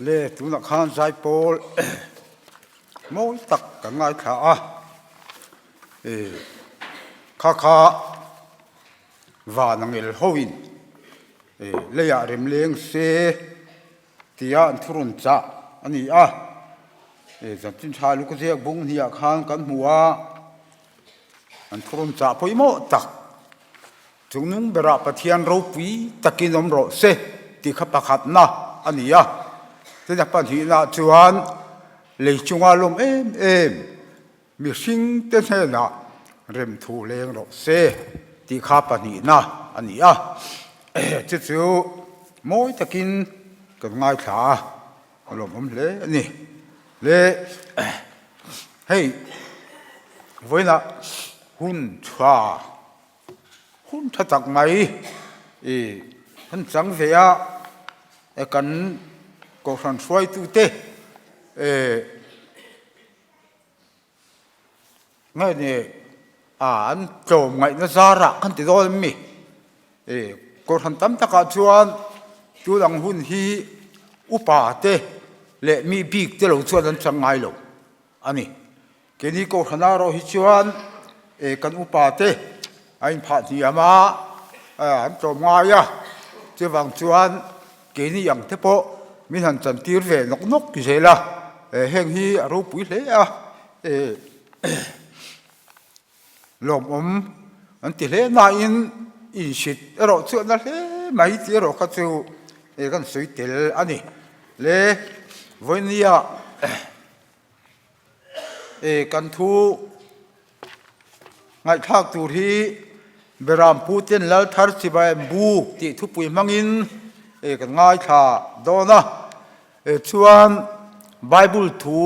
Le tunah khan zaipawl mawi tak kan ngaithla a, kha kha van a ngel hoin leiah rem leng se tia an thurun chah a ni a, chanchin tha lu ka ziak bung hniah khan kan hmu a, an thurun chah pawimawh tak. Chungnung berah Pathian ropui takin awm rawh se tih kha pakhatna a ni a. Chutiang pahnihnaah chuan lei chunga lawm em em mihringte hnenah remthu leng rawh se tih kha pahnihna a ni a. Chu chu mawi takin kan ngaithla a, a lawmawm hle a ni. Le hei vawiinah hun tha. Hun tha tak mai i kan chang ve a, kan kohhran hruaitute nge ni a an tlawm ngaihna zarah kan ti dawn em mi? Kohhran tam takah chuan tun ang hun hi upa te leh mi bik te lo chuan an chang ngai lo a ni. Keini Kohhrana erawh hi chuan kan upa te a inphah hniam a, an tlawm ngai a, chuvang chuan keini ang te pawh min han chantir ve nawk nawk zel a, heng hi a ropui hle a, lawmawm an ti hle nain insit erawh chu a na hle mai tih erawh kha chu kan sawi tel a ni. Le vawinia. E kan thu ngaihthlak tur hi Beram Putin Lal Thar Chibai an buk tih thupui hmangin e kan ngaithla dawn a. E chuan Bible thu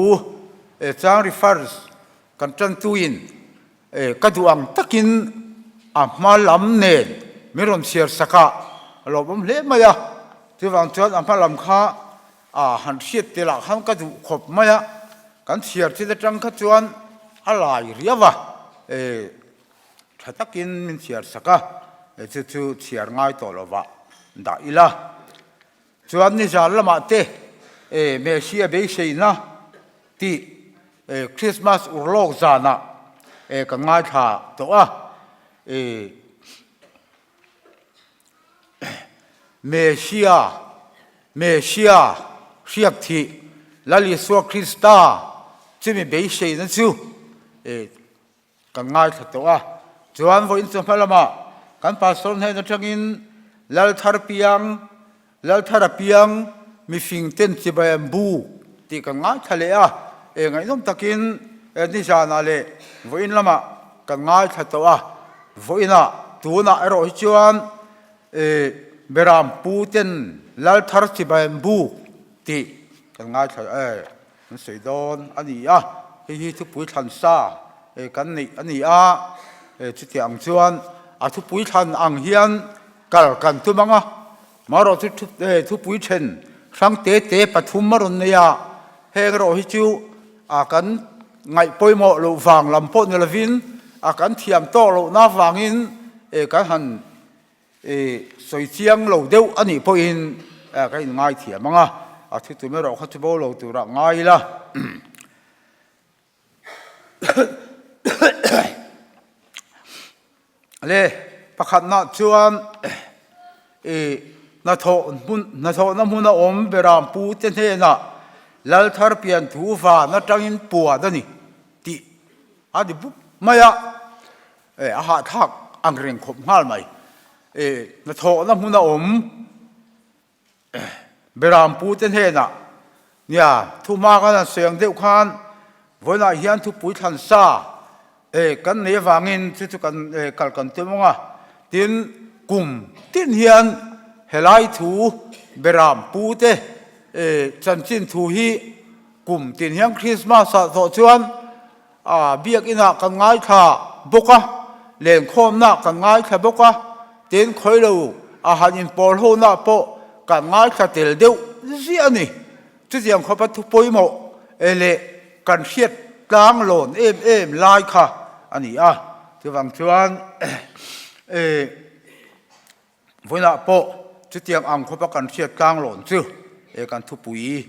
e chang refers kan tantuin e ka duh ang takin a hma lam nen min rawn chhiar sak a, a lawmawm hle mai a. Chuvang chuan a hma lam kha A han hriat tel ah khan ka duh khawp mai a, kan chhiar thil atang kha chuan a lai riau a, e tha takin min chhiar sak a, e chu chu chhiar ngai tawh lo vah dah ila. Chuan nizan lamah te e Messia beiseina tih e Christmas urlawk zanah e kan ngaithla tawh a, e. Mesia, Mesia, hriak thih, Lal Isua Krista chumi beiseina chu kan ngaithla tawh a. Chuan vawiin chu hma lamah kan pastor hnen atangin Lal thar piang, Lal thar a piang, mifing ten chibai an buk tih kan ngaithla leh a. Ngaihnawm takin nizanah leh vawiin lamah kan ngaithla tawh a. Vawiinah tunah erawh hi chuan Beram pu ten Lal thar chibai an buk tih kan ngaithla kan sawi dawn a ni a, hei hi thupui thlan sa kan neih a ni a, chutiang ang chuan a thupui thlan ang hian kal kan tum ang a, marawh chu thupui then hrang te te pathum a rawn nei a, heng erawh hi chu a kan Ngaih pawimawh loh vang lam pawh ni lovin a kan thiam tawk lohna avangin kan han sawi chiang lo deuh a nih pawhin kan inngai thiam ang a, a thu tum erawh kha chu bo lo turah ngai ila. Le pakhatna chuan i hnathawh hmun hnathawhna hmuna awm beram pu te hnenah lal thar pian thu van atangin puan a ni tih a ni bup mai a, e a hahthlak ang reng khawp nghal mai. E hnathawhna hmuna awm Beram pute hnenah, Nia, thu hma kan han sawi ang deuh khan vawiinah hian thupui thlan sa e kan nei avangin chu chu kan e kal kan tum ang a. Tin, kum tin hian helai thu Beram pute e chanchin thu hi kum tin hian Krismas ah zawh chuan A biakinah kan ngaithla bawk a, lenkhawmna kan ngaithla bawk a, tin khawi lo a han inpawl hona pawh kan ngaithla tel deuh ziah a ni. Chutiang khawpa thu pawimawh leh kan hriat tlang lawn em em lai kha a ni a. Chuvang chuan vawiinah pawh chutiang ang khawpa kan hriat tlang lawn chu. kan thupui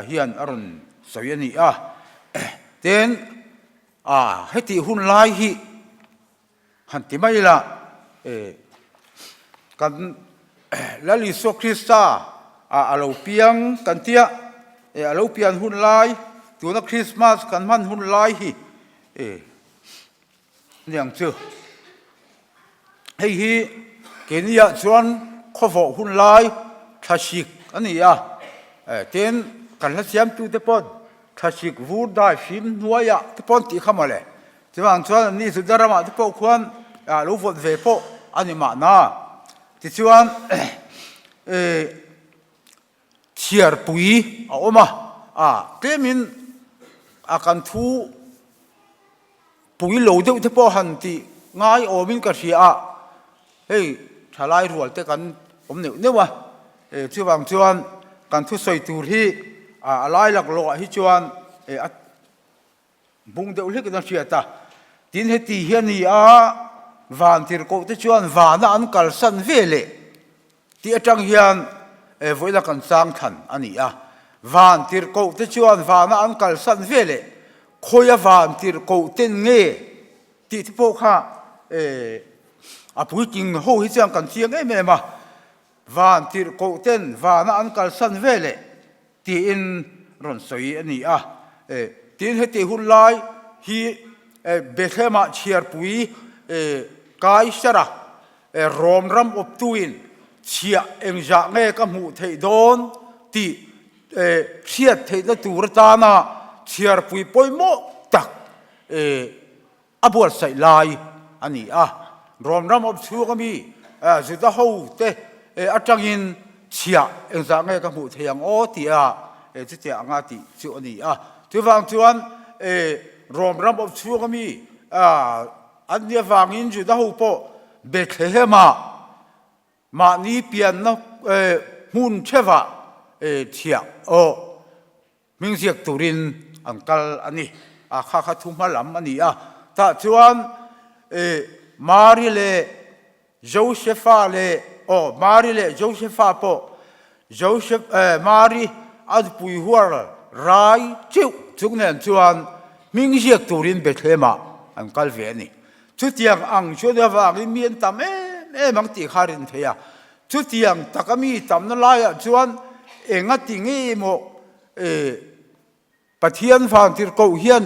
hian a rawn sawi a ni a. Tin, hetih hun lai hi han ti mai ila, kan Lal Isua Krista a lo piang kan tia, a lo pian hun lai, tuna Krismas kan hman hun lai hi Niang chu hei hi keiniah chuan khawvawh hun lai thlasik a ni a, tin kan hla siamtute paw'n thlasik vur dai hrim hnuaiah te paw'n tih kha mawle. Chuvang chuan anni Juda ramah te pawh khuan lo vawt ve pawh a ni mahna. Tichuan chhiarpui a awm a, tlemin a kan thu pui lo deuh te pawh han tih ngai awmin ka hria a, hei thalai rual te kan awm neuh neuh a, chuvang chuan kan thusawi tur hi a lai laklawh ah hi chuan a Bung deuh hlekin a hriat a, tin heti hi a ni a, van tirhkoh te chuan vana an kalsan ve leh tih atang hian vawiina kan chang thlan a ni a, van tirhkoh te chuan vana an kalsan ve leh khawia van tirhkoh ten nge tih te pawh kha a puitling ho hi chuan kan chiang em em a, van tirhkoh ten vana an kalsan ve leh Tiin rawn sawi a ni a. Tin, heti hun lai hi Bethlehem-ah chhiarpui Kaisara Rom ram awptuin chhiah engzah nge ka hmuh theih dawn tih hriat theihna tur atana chhiarpui pawimawh tak A buatsaih lai a ni a, Rom ram awm chhung ami Juda ho te atangin chhiah engzah nge ka hmuh thei ang aw tia chutiang anga tih chu a ni a. Chuvang chuan Rom ram awm chhung ami an nih avangin Juda ho pawh Bethlehem-ah mahni pianna hmun theuhah chhiah aw Hming ziak turin an kal a ni. A kha kha thu hma lam a ni a. Tah chuan Mari leh Josefa leh aw Mari leh Josefa pawh Joseph Mari a nupui huar rai cheuh chung nen chuan hming ziak turin Bethlehem-ah an kal ve a ni. Chutiang ang chuan avangin mi an tam em em ang tih kha a rin theih a. Chutiang taka mi tamna laiah chuan enga ti nge maw Pathian vantirhkoh hian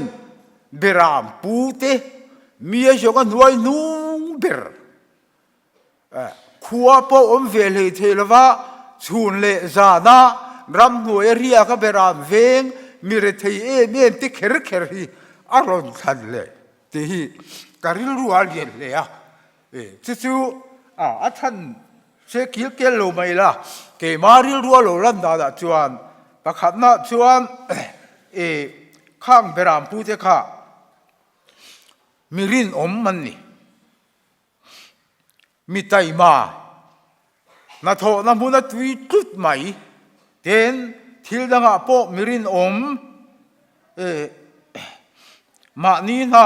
beram pu te mi a zawng a hnuai hnung ber khua pawh awm ve hlei thei lova chhun leh zana ramhnuai a riak a beram veng mi rethei em em te kher kher hi a rawn thlan leh tih hi ka rilru a lian hle a. Chu chu a chhan che kil kel lo mai la, keimah rilru a lo lan danah chuan pakhatna chuan khang Berampute kha mi rinawm an ni, mi taima hnathawhna hmuna tui tlut mai ten thil dangah pawh mi rinawm mahni hna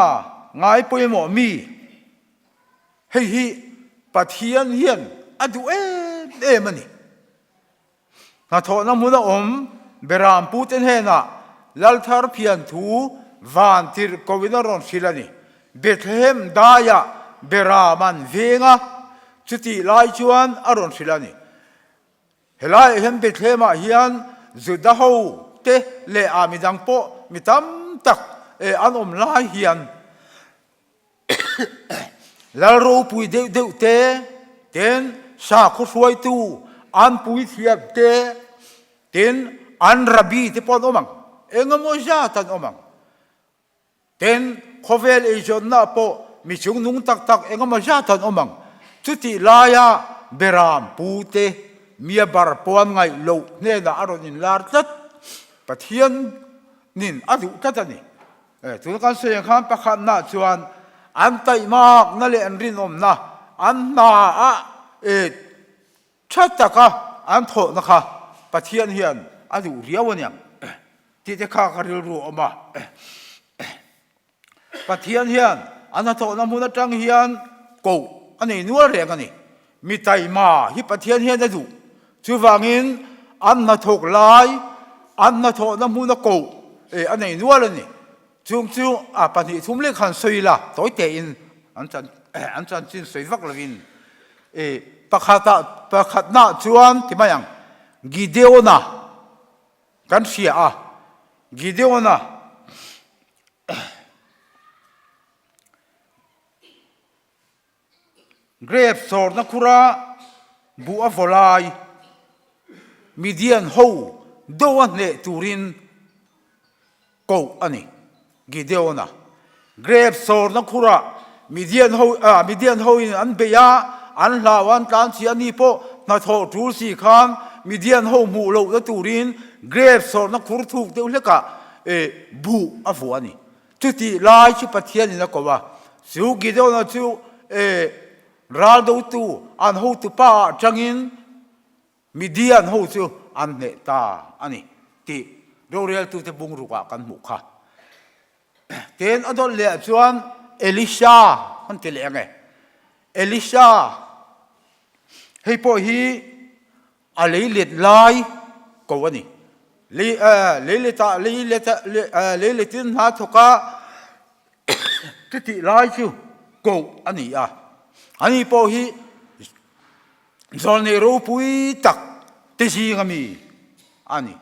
ngai pawimawh mi. Hei hi Pathian hian a duh em em a ni. Hnathawhna hmuna awm Berampute hnenah Lalthar phian thu van tirhkohin a rawn hrilh a ni. Bethlehem daiah Beram an veng a, chutih lai chuan a rawn hrilh a ni. Helaiah hian Bethlehem-ah hian Juda ho te leh a midang pawh mi tam tak an awm lai hian, Lal ropui deuh deuh te, tin sakhaw hruaitu an puithiam te, tin an rabbi te pawh an awm ang, engemaw zat an awm ang. Tin, khawvel eizawnna pawh mi chungnung tak tak engemaw zat an awm ang. Chutih laia Beram pu te mia bar pawh an ngaih loh hnenah a rawn inlar tlat. Pathianin a duh tlat a ni. Tuna kan sawi ang khan pakhatna chuan an taihmakna leh an rinawmna, an hnaah tha taka an thawhna kha Pathian hian a duh riau a niang tih te kha ka rilru a awm a. Pathian hian an hnathawhna hmun atang hian koh a nei nual reng a ni. Mi taima hi Pathian hian a duh. Chuvangin an hnathawk lai, an hnathawhna hmuna koh a nei nual a ni. Chung chu a pahnihthum lek han sawi la, tawi tein an chan an chanchin sawi vak lovin e pakhatah pakhatnaah chuan ti mai ang Gideona kan hria a, Gideona Grape sawrna khura buh a vaw lai Midian ho do a hneh turin koh a ni. Gideon-a grape sawrna khura Midian ho ah Midian hoin an beih a, an hlau a, an tlan chhi a ni pawh hnathawh tul si khan Midian ho hmuh lohna turin grape sawrna khur thuk deuh hlekah eh buh a vuah a ni. Chutih lai chu Pathianin a ko a, chu Gideon-a chu eh ral dotu an hotu pa ah tangin Midian ho chu an hneh ta a ni tih roreltute bungrukah kan hmuh kha. Tin, a dawt leh chuan Elisha an ti leh ang e. Elisha, hei pawh hi a leilet lai ko a ni. Lei, leiletah, leiletah, leiletin hna thawk a, chutih lai chu koh a ni a. Ani pawh hi Zawlnei ropui tak te zinga mi a ni.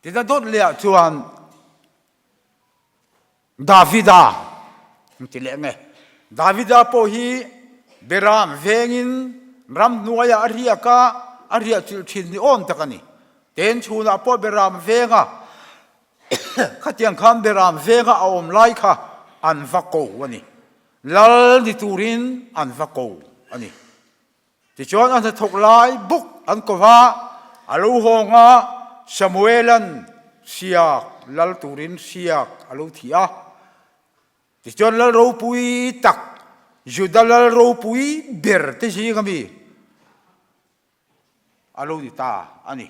Tina dawt leh ah chuan Davida an ti leh nge. Davida pawh hi Beram vengin ramhnuaiah a riak a, a riah chilh thin ni awm tak a ni. Ten chhunah pawh Beram venga khatiang khan Beram venga a awm lai kha an va ko a ni. Lal ni turin an va ko a ni. Tichuan a hnathawk lai bawk an ko va, a lo hawng a, Samuela'n hriak lal turin hriak a lo thi a. Tichuan lal ropui tak, Juda lal ropui ber te zinga mi, a lo ni ta a ni.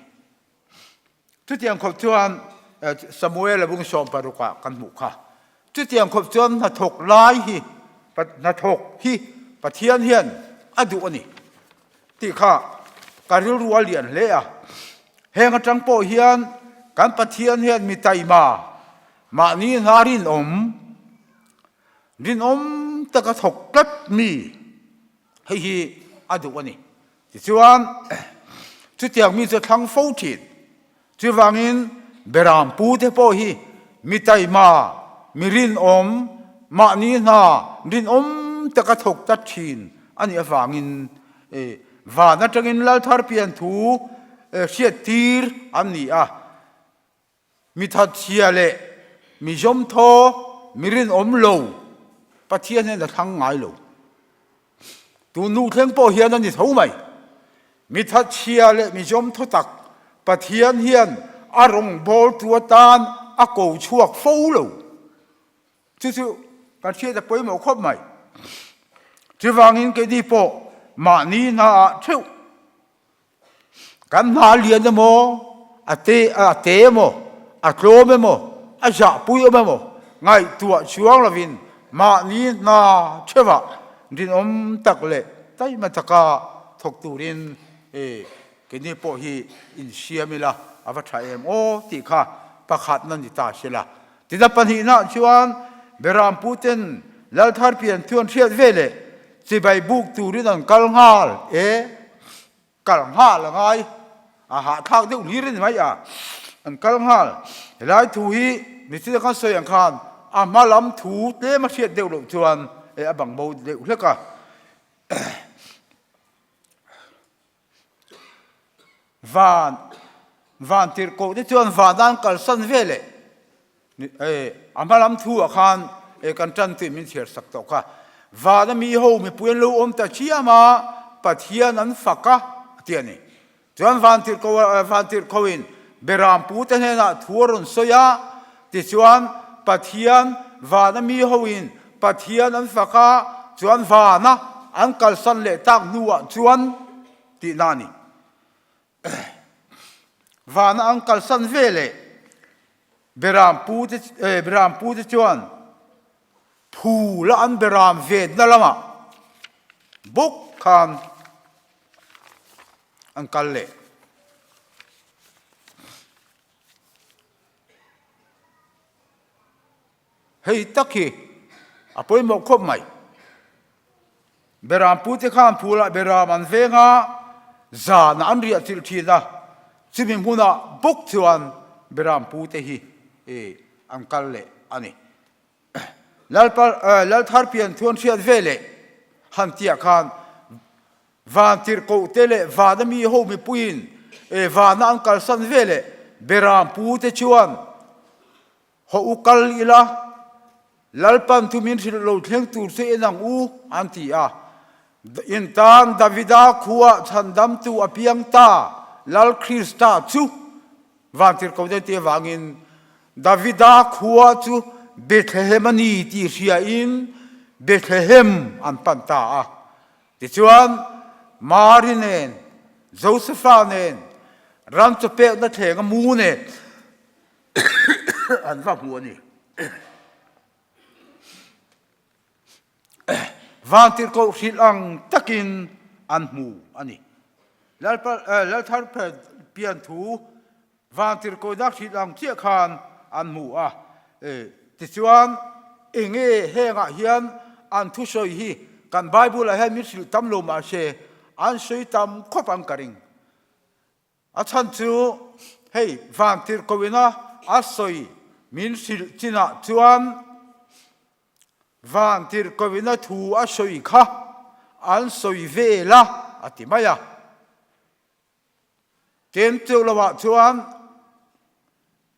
Chutiang khawp chuan Samuel a bung 16 ah kan hmuh kha. Chutiang khawp chuan hnathawk lai hi, hnathawk hi Pathian hian a duh a ni tih kha ka rilru a lian hle a. Heng atang pawh hian kan Pathian hian mi taima, mahni hna rinawm, rinawm taka thawk tlat mi hei hi a duh a ni. Tichuan, chutiang mi chu a thlang fo thin. Chuvangin, Beram pute pawh hi mi taima, mi rinawm, mahni hna rinawm taka thawk tlat thin a nih avangin van atangin Lalthar pian thu hriattir an ni a. Mi thatchhia leh mi zawmthaw, mi rinawm lo Pathian hian a thlang ngai lo. Tun nu thleng pawh hian a ni tho mai. Mi thatchhia leh mi zawmthaw tak Pathian hian a rawngbawltu atan a ko chhuak fo lo. Chu chu kan hriat a pawimawh khawp mai. Chuvangin keini pawh mahni hnaah theuh Kan hna lian emaw, a te a te emaw, a tlawm emaw, a zahpui awm emaw ngaihtuah chuang lovin mahni hna theuhah rinawm tak leh taima taka thawk turin keini pawh hi insiam ila a va tha em aw tih kha pakhatna ni ta se la. Tina pahnihnaah chuan Beramputen Lalthar pian thu an hriat ve leh chibai buk turin an kal nghal e. Kal nghal a ngai, a hahthlak deuh hlir a ni mai a, an kal nghal. Helai thu hi michina kan sawi ang khan a hma lam thu tlem a hriat deuh loh chuan a bang bo deuh hlek a. Van, van tirhkoh te chuan van an kalsan veleh A hma lam thu ah khan kan tan tih min chhiar sak tawh kha. Vana mi ho mipui an lo awm ta chiam a, Pathian an fak a, a ti a ni. Chuan vantirhko vantirhkoin Beram pute hnenah thu a rawn sawi a, tichuan Pathian vana mi hoin Pathian an fak a, chuan vana an kalsan leh tak hnuah chuan tihna a ni. Vana an kalsan ve leh Beram pute Beram pute chuan phul a an Beram venna lamah bawk khan an kal leh. Hei tak hi a pawimawh khawp mai. Beram pute khan phulah beram an veng a, zanah an riah chilh thin a, chumi hmunah bawk chuan beram pute hi an kal leh a ni. Lalthar pian thu an hriat ve leh han tihah khan Vantirhkohte leh vana mi ho mipuiin vana an kalsan ve leh beram pute chuan Haw u kal ila, Lalpan thu min hrilh lo thleng tur che en ang u, an ti a. In tan Davida khuaa chhandamtu a piang ta, Lal Krista chu Vantirhkohte tih avangin Davida khua chu Bethlehem a ni tih hriain Bethlehem an pan ta a. Tichuan, Mari nen, Josefa nen, ram chawpekna thlenga mu nen an va hmu a ni. Vantirhkoh hrilh ang takin an hmu a ni. Lalthar pian thu vantirhkohna hrilh ang chiah khan an hmu a. Tichuan, enge hengah hian an thusawi hi kan Bible-ah hian min hrilh tam lo mahse an sawi tam khawp ang ka ring. A chhan chu hei vantirhkohina a sawi min hrilh chinah chuan vantirhkohina thu a sawi kha an sawi vel a, a ti mai a. Tlem teuh lovah chuan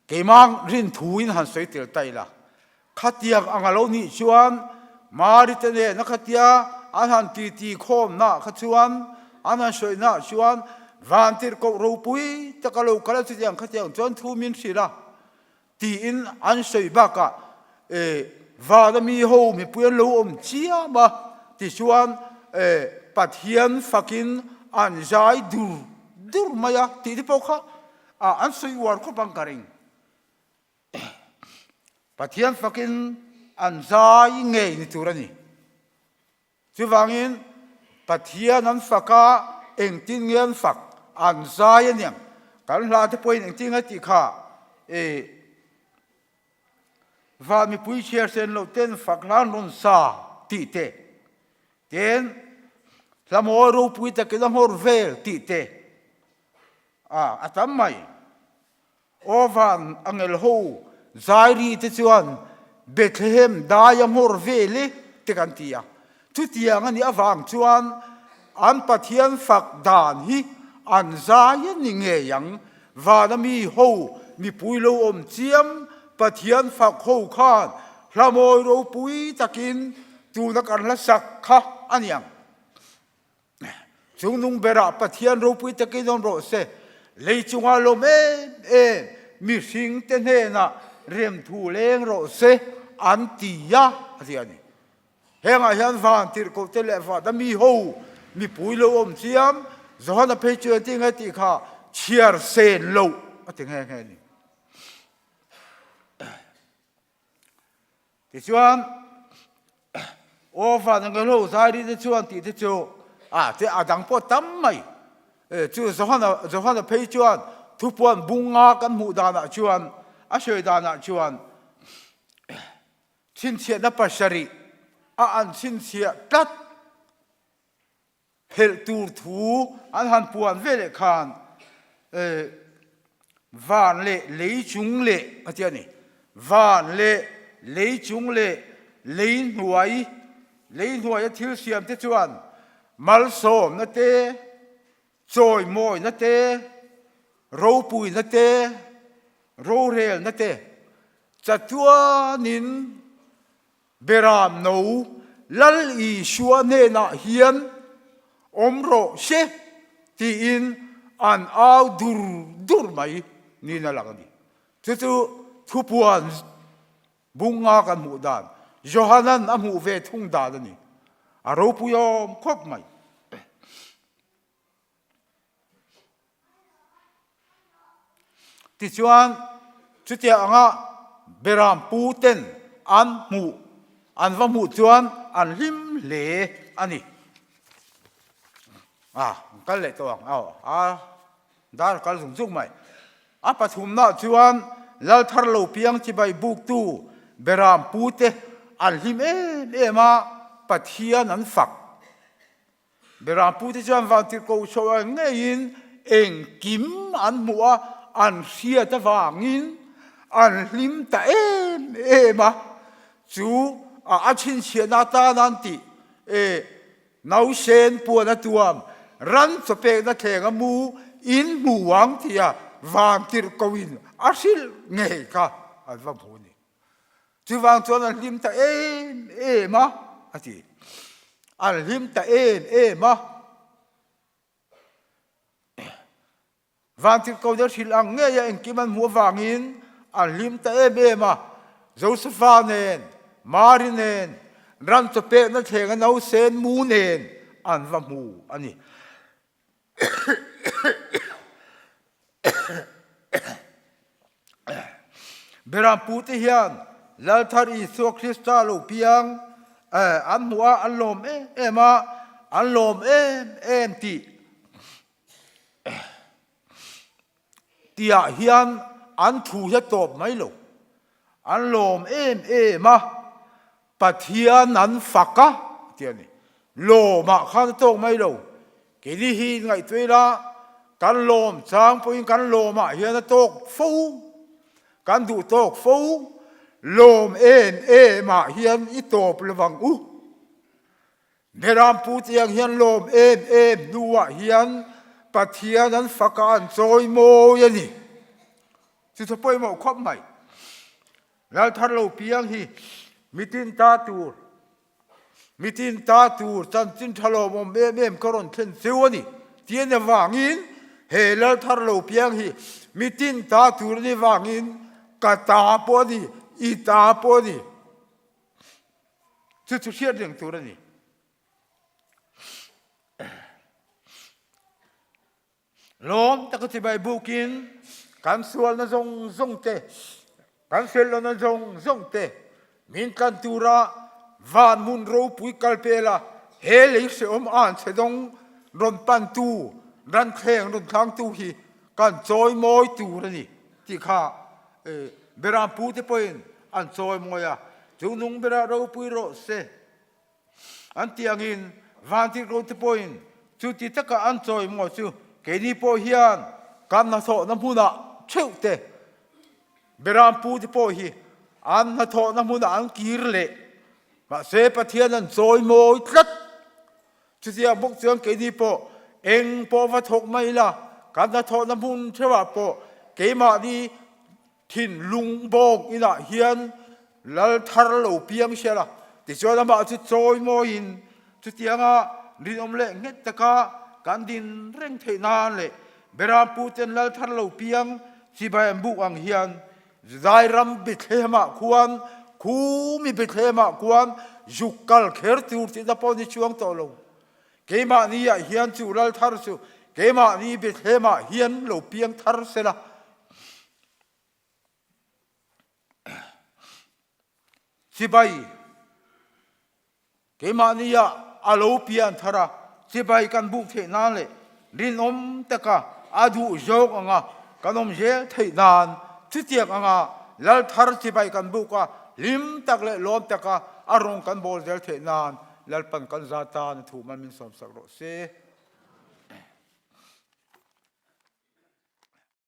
Keimah rin thuin han sawi tel ta ila, khatiang ang a lo nih chuan Mari te nena khatia an han titi khawmnaah kha chuan, an han sawinaah chuan Vantirhkoh ropui tak a lo kal a, chutiang khatiang chuan thu min hrilh a tiin an sawi bakah e vana mi ho mipui an lo awm chiam a, tichuan e Pathian fakin an zai dur dur mai a tih te pawh kha Ah, an sawi uar khawp ang ka ring. Pathian fakin an zai ngei ni tur a ni. Chuvangin Pathian an fak a, engtin nge an fak? An zai a niang. Kan hla te pawhin engtin nge tih kha e van mipui chhiar sen loh ten fak hla an rawn sa tih te, tin hla mawi ropui takin a nghawr vel tih te, A, a tam mai. Aw van angel ho Zairi te chuan Bethlehem dai a nghawr vel e te kan ti a. Chutiang a nih avang chuan an Pathian fak dan hi an zai a ni ngei ang. Vana mi ho mipui lo awm chiam Pathian fak ho khan hla mawi ropui takin tuna kan hla sak kha a ni ang. Chungnung berah Pathian ropui takin awm rawh se. Lei chungah lawm em em mihringte hnenah remthu leng rawh se an ti a, a ti a ni. Hengah hian van tirhkohte leh vana mi ho mipui lo awm chiam, Johana phei chu engtin nge tih kha chhiar sen loh a ti nghe nghe a ni. Tichuan, Aw van ang elo zai te chuan tih te chu a te a dang pawh tam mai. Chu Johana Johana phei chuan thupuan bunga kan hmuh danah chuan a sawi danah chuan chhinchhiahna pasarih a an chhinchhiah tlat. Phelh tur thu an han puan ve leh khan van leh lei chung leh a ti a ni. Van leh lei chung leh lei hnuai, lei hnuaia thil siam te chuan malsawmna te, chawimawina te, ropuina te, rorelna te chatuanin Beram no Lal Isua hnenah hian awm rawh se tiin an au dur dur mai niin a lang a ni. Chu chu thupuan bunga kan hmuh dan, Johanan a hmuh ve thung dan a ni. A ropui awm khawp mai. Tichuan, chutia anga Beram pu ten an hmuh, an va hmuh chuan an hlim hle a ni. A, an kal leh tawh ang, aw, a dar a kal zung zung mai. A pathumnaah chuan Lalthar lo piang chibai buktu. Beram pute an hlim em em a, Pathian an fak. Beram pute chuan vantirhkoh chhoh ang ngeiin engkim an hmuh a, an hriat avangin an hlim ta em em a, chu a chhinchhiahna atana an tih e Nausen puan a tuam, ran chawpekna thleng a mu in hmu ang tia vantirhkohin a hrilh ngei kha an va hmu a ni. Chuvang chuan an hlim ta em em a, a ti. An hlim ta em em a. Vantirhkoh te hrilh ang ngeia engkim an hmuh avangin an hlim ta em em a. Josefa nen, Mari nen, ram chawpekna thlenga nausen mu nen an va hmu a ni. Berampu te hian Lalthar Isua Krista lo piang an hmuh a, an lawm em em a, an lawm em em tih Tihah hian an thu hi a tawp mai lo. An lawm em em a, Pathian an fak a ti a ni. Lawmah khan a tawk mai lo. Keini hi inngaihtuah ila, kan lawm chang pawhin kan lawmah hian a tawk fo, kan duh tawk fo. Lawm em emah hian i tawp lovang u. Beram pu tiang hian lawm em em hnuah hian Pathian an faka an chawi mawi a ni. Chu chu pawimawh khawp mai. Lalthar lo piang hi mitin ta tur, mitin ta tur chanchin tha lawmawm em em ka rawn thlen cheu a ni. Tian avangin he Lalthar lo piang hi mitin ta tur a ni vangin ka ta pawh a ni, i ta pawh a ni. Chu chu hriat reng tur a ni. Lawm taka chibai bukin kan sualna zawng zawng te, kan fellohna zawng zawng te min tlan tura van hmun ropui kal pela he lei hrehawm an chhe dawng rawn pantu, ranthleng rawn thlangtu hi kan chawi mawi tur a ni tih kha Beram pu te pawhin an chawi mawi a, chu nung berah ropui rawh se an tih angin vantirhkoh te pawhin chuti taka an chawi mawi chu keini pawh hian kan hnathawhna hmunah theuh te Beram pu te pawh hi an hnathawhna hmunah an kir leh mahse Pathian an chawi mawi tlat. Chutiang bawk chuan keini pawh eng pawh va thawk mai ila, kan hnathawhna hmun theuhah pawh keimahni thinlung bawk inah hian lal thar lo piang sia la. Tichuan amah chu chawi mawiin chutianga rinawm leh nghet taka kan din reng theih nan leh Berampu ten lal thar lo piang chibai an buk ang hian Judai ram Bethlehem-ah khuan khumi Bethlehem-ah khuan zuk kal kher tur tihna pawh ni chuang tawh lo. Keimahni-ah hian chu ral thar chu keimahni Bethlehem-ah hian lo piang thar se la. Chibai. Keimahni ah a lo pian thar a, chibai kan buk theih nan leh rinawm taka a duh zawk anga kan awm zel theih nan chutiang anga lal thar chibai kan buk a, hlim tak leh lawm taka a rawng kan bawl zel theih nan Lalpan kan za tan a thu man min sawmsak rawh se.